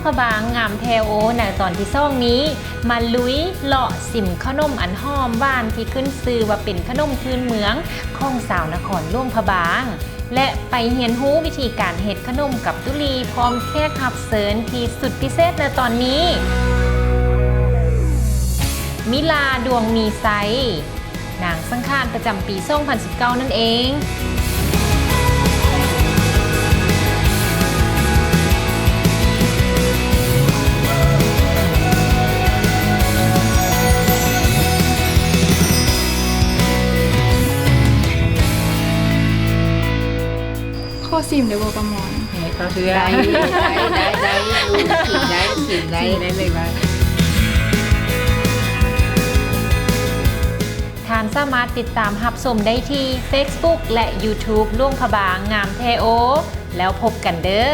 ພະບາງງາມແທ້ໂອ ໃນຕອນທີສອງນີ້ ມາລຸຍເລາະຊິມຂະໜົມອັນຫອມຫວານທີ່ຂຶ້ນຊື່ວ່າເປັນຂະໜົມພື້ນເມືອງຂອງຊາວນະຄອນຫຼວງພະບາງ ແລະ ໄປຮຽນຮູ້ວິທີການເຮັດຂະໜົມກັບຕຸລີ ພ້ອມແຂກຮັບເຊີນທີ່ສຸດພິເສດໃນຕອນນີ້ ມິລາ ດວງມີໄຊ ນາງສັງຂານປະຈຳປີສອງພັນສິບເກົ້ານັ້ນເອງ. ຂໍຊີມໄດ້ບໍ່ປ້າມອນ? ເອີ ຂໍເຊື່ອ ໄດ້ ໄດ້ ໄດ້ ໄດ້ ຊີມໄດ້ ຊີມໄດ້ ຊີມໄດ້ເລີຍວ່າ ທ່ານສາມາດຕິດຕາມຮັບຊົມໄດ້ທີ່ເຟສບຸກ ແລະ ຢູທູບ ຫຼວງພະບາງງາມແທ້ໂອ ແລ້ວພົບກັນເດີ້.